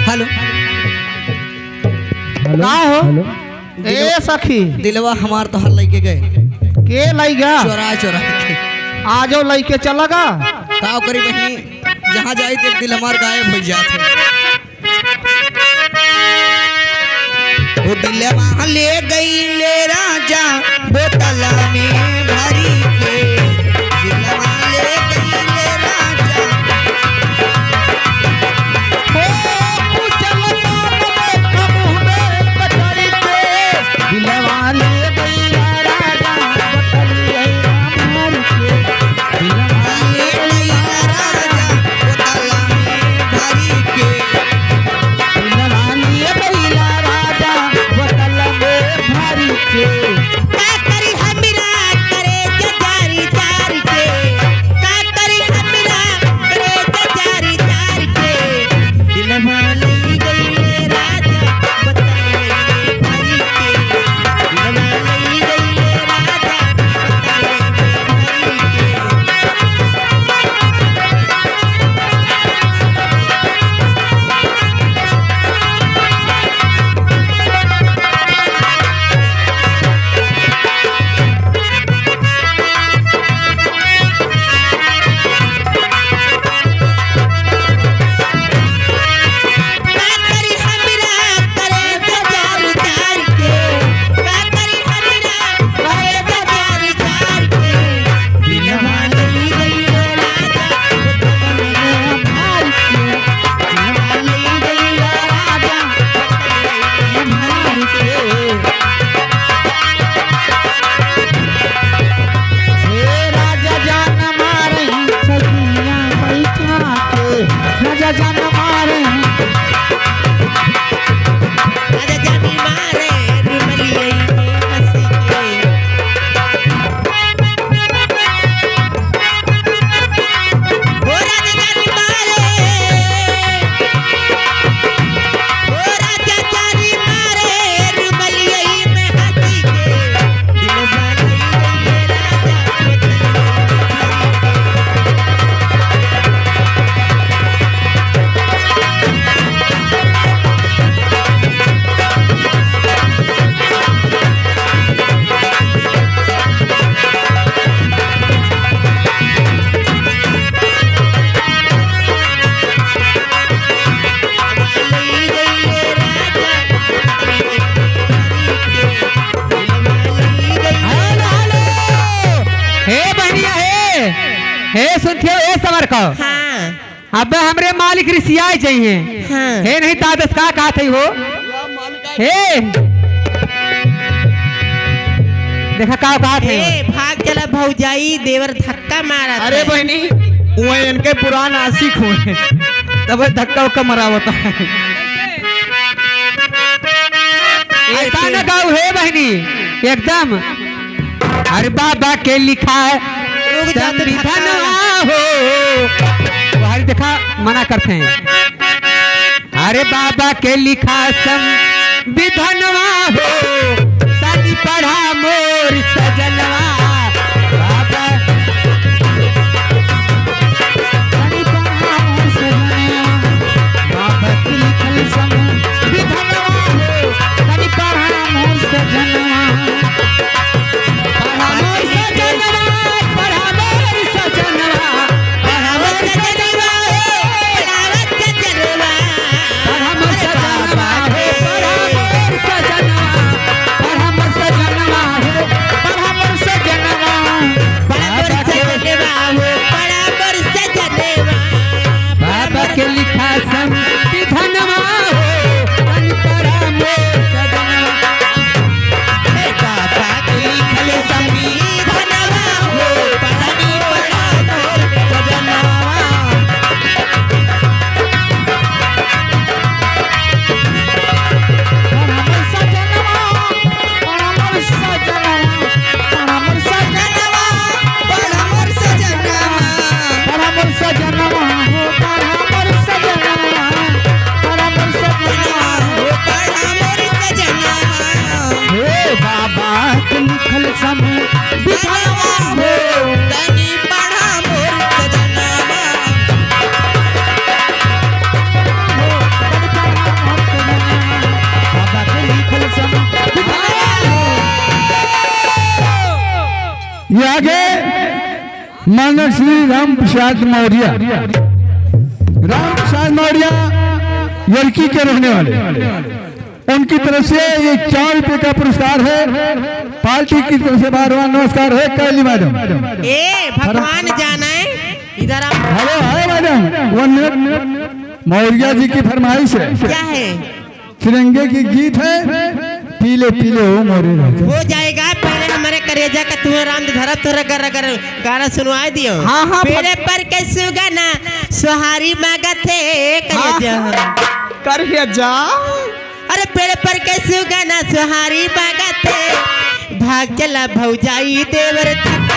Hello. का हो? Hello. ए सखी, दिलवा हमार तो हर लइके गए। के लइगा? चोरा चोरा के। आ जाओ लइके चलगा। का करी बहनी, जहाँ जाई देख दिल हमार गायब हो जात है। ओ दिलवा ले गई ले राजा बोतला में भरी के, दिलवा ले गई ले राजा। ओ कुचल बाप के मुंह में कचरी के, दिलवा ले गइला राजा बतलिए मार के, दिलवा ले गई राजा बोतला में भरी के, दिलवा ले गइला राजा बोतल में भरी के। का करी हमरा करे जारी तार के, का करी हमरा करे जारी तार के, दिलवा ले गइले राजा बतले भरी के, दिलवा ले गइले राजा बतले भरी के। का करी हमरा करे जारी तार के, का करी हमरा करे जारी तार के, दिलवा ले गइले राजा बतले मार के, दिलवा ले गइला राजा बतलिए मार के। हे राजा जान मारे सखिया बैठा के, राजा जान मारे। राजा जानी मारे रुमलियै में हंस के। ओ राजा जानी मारे, ओ राजा जानी मारे रुमलियै में हंस के, दिलवा ले गइले राजा बतले भरी के। ले गइले राजा बतले भरी के, दिलवा ले गइले। हेलो हेलो, हे बहनिया, हे हे सुनथियो, ए सवर को। हाँ। अबे हमरे मालिक रिसियाए चाहिए। हाँ। हे नहीं तादस का कहा थी हो। हे देखा का कहा थे। ए भाग चला भौजाई, देवर धक्का मारा। अरे बहनी, वो इनके पुरान आशिक हुए तब धक्का उक्का मरावता है। ऐसा न गाऊ हे बहनी एकदम। अरे बाबा के लिखा है रुक जा तो धक्का। संविधानवा हो, हरी देखा मना करते हैं। अरे बाबा के लिखा संविधानवा हो, शादी पढ़ा मोर सजनवा। बाबा तनि पढ़ा मोर सजनवा, बाबा के लिखल संविधानवा हो, तनि पढ़ा मोर सजनवा। पढ़ा मोर सजनवा, पढ़ा मोर सजनवा, पढ़ा मोर सजनवा हो, पढ़ा मोर सजनवा हो, पढ़ा मोर सजनवा, पढ़ा मोर सजनवा हो, पढ़ा मोर सजनवा। मानव श्री राम प्रसाद मौर्य, राम प्रसाद मौर्य यरकी के रहने वाले, उनकी तरफ से ये 4 रुपए का पुरस्कार है। पार्टी की तरफ से बार बार नमस्कार है। कैली मैडम, ए भगवान जाना है इधर आओ। Hello hi madam, 1 minute. Maurya ji की फरमाइश है, क्या है? तिरंगे की गीत है, पीले पीले हो मोरे राजा। हो जाएगा, पहले हमारे करेजा का तुम्हें राम धरा थोड़ा गर गर गाना सुनवा दियो। हाँ, हाँ, पेड़े पर के सुगना सुहारी मांगत थे करेजा। कर जा। अरे पेड़ पर के सुगना सुहारी मांगत थे, भाग चला भौजाई देवर थक